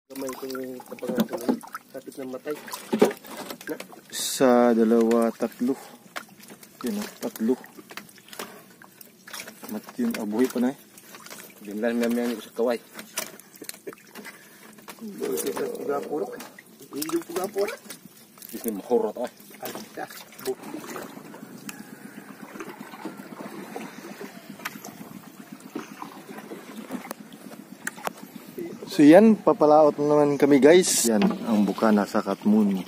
Gamay itong kapangaso. Kapit ng matay. Na. Isa, dalawa, tatlo. Yun o, tatlo. Mat yun, buhay pa na eh. Binlan miyam sa kaway. So yan, papalaot na naman kami guys. Yan, ang bukana sa Katmon.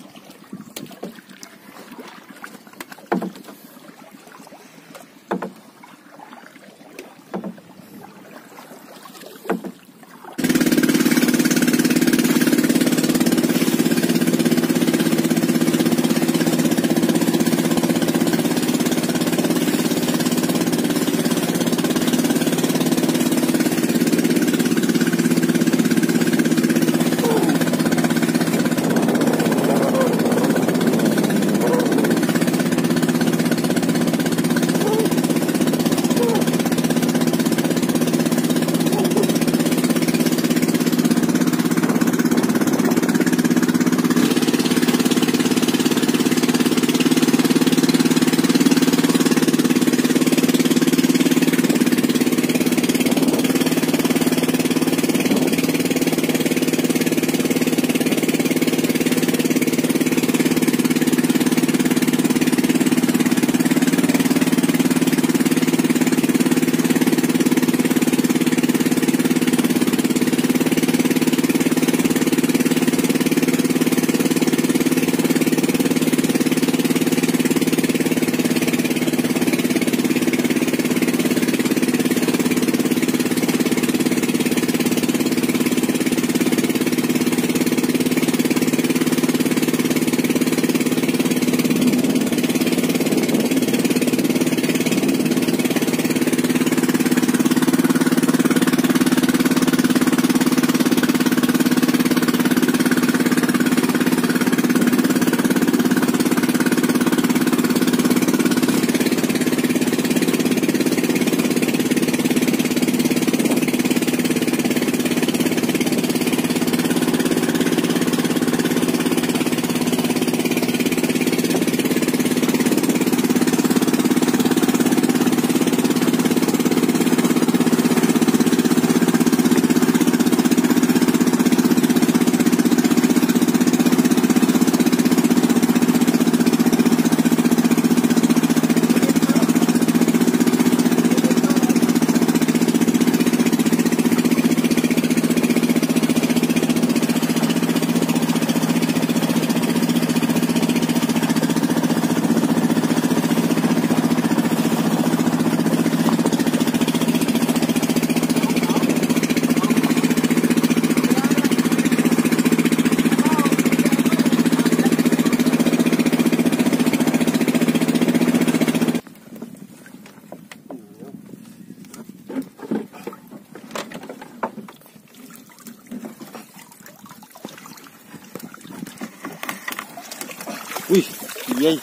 Uy, iyay.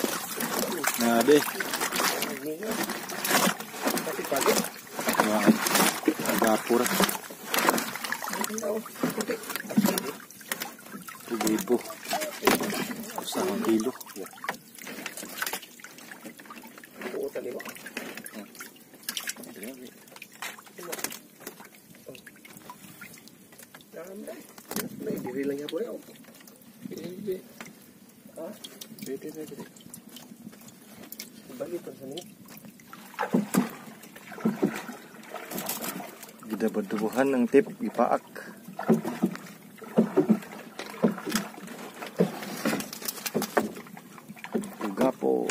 Nade. Wah, dapur. Libo. 1 kilo. Gidabaduhan ang tip, gipaak. Ugapo.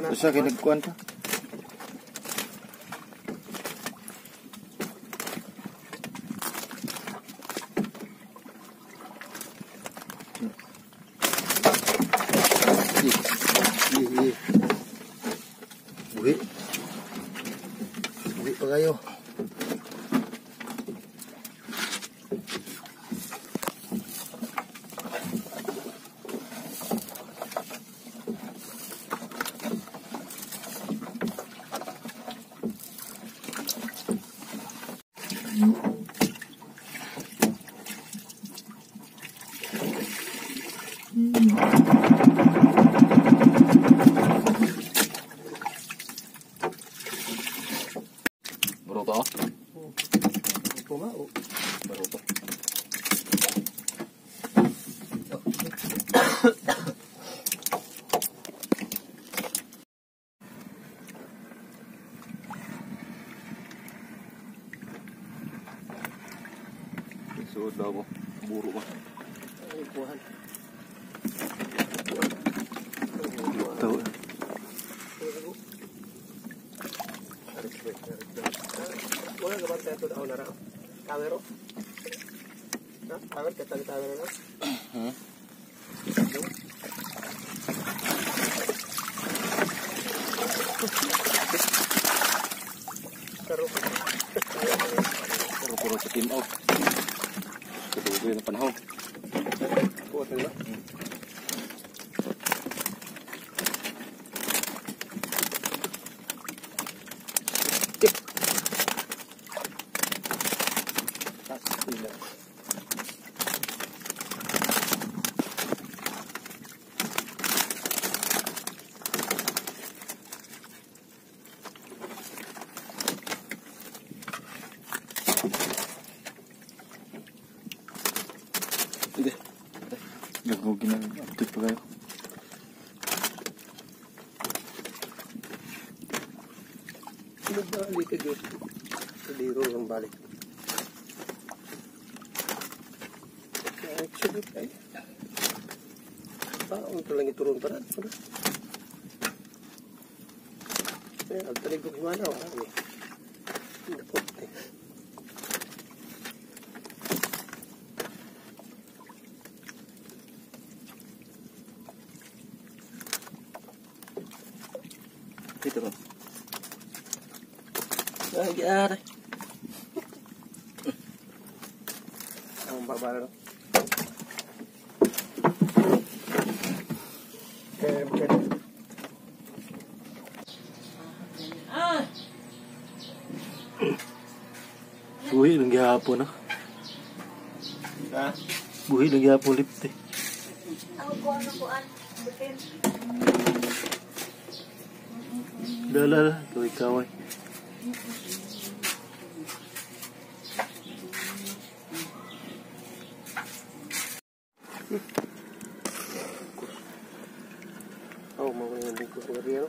Usa kay nagkuan pa. Buhi. Buhi pa kayo. Baruto? Pumao. Baruto. Suod daw mo. Buro ba? Ay, kuhan. Lutaw. Wala ka ba tayo ito na raw? Tawero? Ha? Tawer? Katang tawero na? Puro-puro sa team out. Katuloy na panahon. Kuha tayo ba? Hindi. Gagawin na update pa kayo. Balik ka Diyos. Liro ang balik. Actually, ay. Paon ko lang iturong tanan. Eh, altalig ko gimana, wala ni. Dapot eh. Dito ba? Ay, gyara. Ang babala no. Eh, okay. Buhi lang gihapon ah. Ha? Buhi lang gihapon lipte. Ang kuan ang kuan. Butin. Dala, kaway-kaway. Oh, mau yung bungkus ng gabi, ano?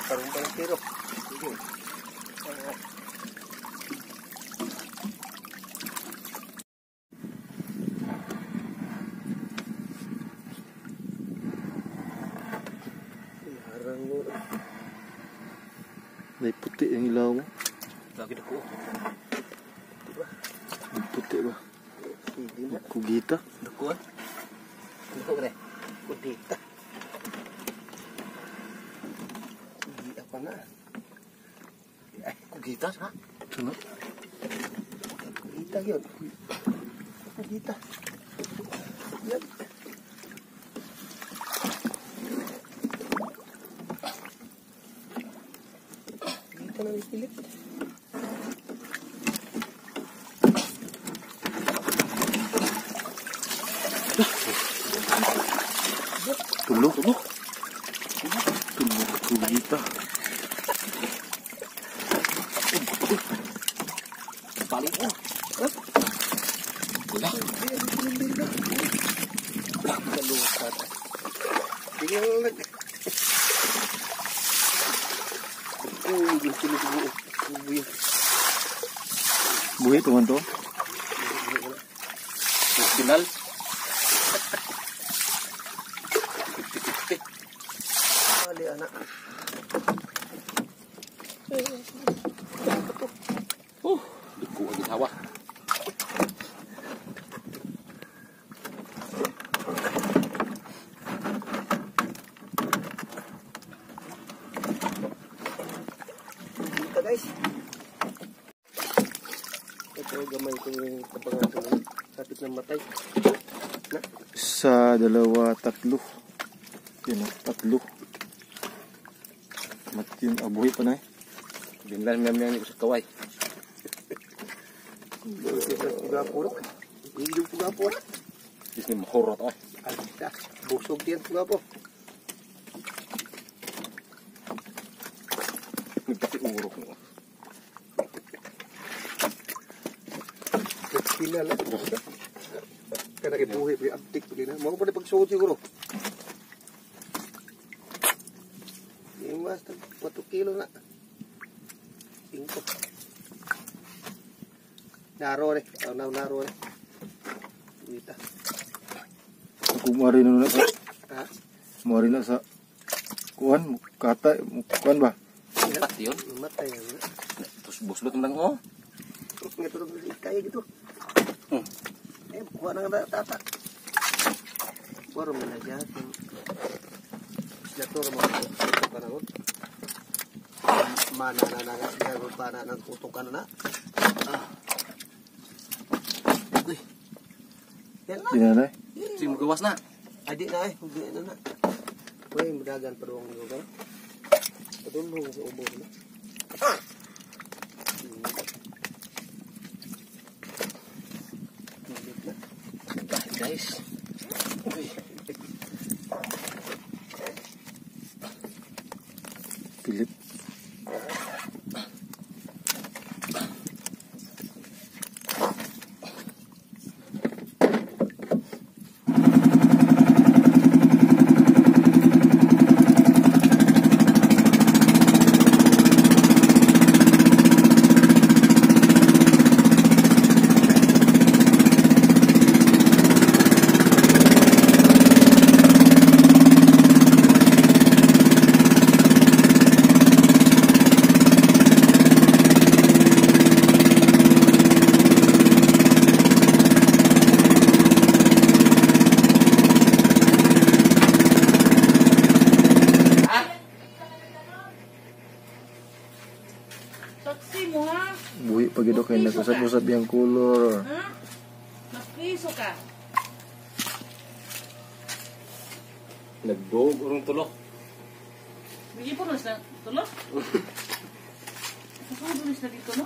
Karoon pa ng tiro. Sige. Harang mo. May puti ang ilaw mo. Lagi na ko. Diba? May puti ba? Sige na. Kugita. Dako ah. Dako ka na. Kudita. Kudita pa na. Ay, Kugita ha? Ito na. Kudita yun. Kudita. Yan. Kudita na may pilit. Tulo. Tulo. Tulo. Kugita. Balik mo. Wala. Kalukat. Tingnan lang. Uy, yung tulog buo. Buo. Buhi ito man to. Final. Bali, anak. Oh, dako agad. Hawa. Dito guys. Ito gamay itong kapangan ko. Kapit ng matay. Na? Sa dalawa, tatlo. Yun o, tatlo. Mat yun, abuhi pa na eh. Binlan miyam ni ko sa kaway. Dis ni mahurot ay. Busog din pugapo. Nagpakiurok mo. Pila lang. Kada kay buhi may abtik pili na. Mao pa ni pagsuod siguro. Iwas 4 kilo na. 5. Naro re, na naro re. Wita. Ako mari na sa. Ha? Mari na sa kuan, kata, kuan ba? Pat yun. Matay na. Terus buslot man lang oh. Nga to kaya gitu. Eh, kuha na nga tata. Baru man aja. Sila to mo ka na ko. Mana na na nga para nang tutukan na. Ah. Uy. Yan na. Di na na. Sige mo gawas na. Adi na eh, hindi na na. Uy, mudagan pa doong lugar. Padulong sa ubo na. Guys. Uy. Pilit. Buhi pag ito kayo nag-usap-usap yung color. Ha? Magpiso ka. Nagdog urong tulok. Bigyan po na sila tulok? Kasunod na sila dito, no?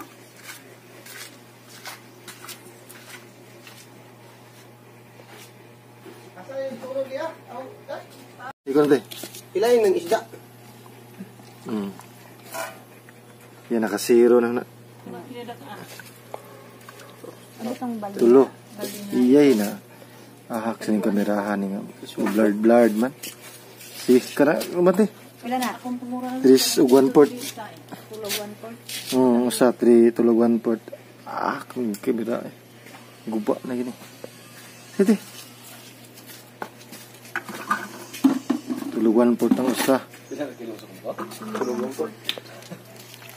Asa yung tulog niya? Ikaw na tayo. Ilayin ng isda. Yan, naka-zero na na. Tulo. Iyay na. Ahak sa ning kamerahan ni nga. Blurred blurred man. Si kana mate. Wala na. 3 ug 1 port. Tulog 1 port. Usa 3 tulog 1 port. Ah, kung kamera eh. Guba na gini. Sige. Tulog 1 port ang usa. Pila ka kilo sa kumba? Tulog 1 port.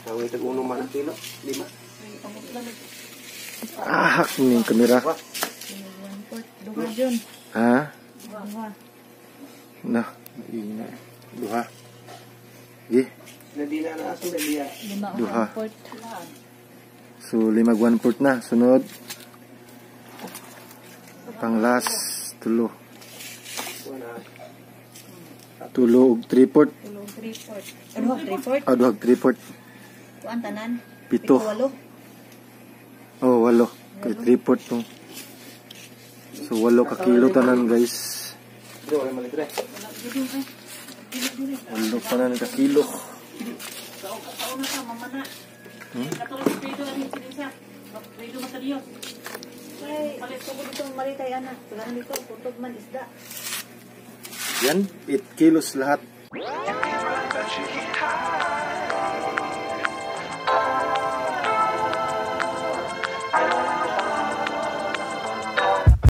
Naway tag uno man kilo, 5. Ahak ni kamera. Duha jun. Ha? Duha. Na, ina. Duha. Gi. Nadina na aso na diya. Duha. So 5 1 port na sunod. Pang last tulo. Tulo og 3 port. Tulo og 3 port. Duha 3 port. Ah, duha 3 port. Kuan tanan? 7. Walo. Oh, 8. Kay 3 port tong. So 8 ka kilo tanan guys. 8 tanan ka kilo. Yan, 8 kilos lahat.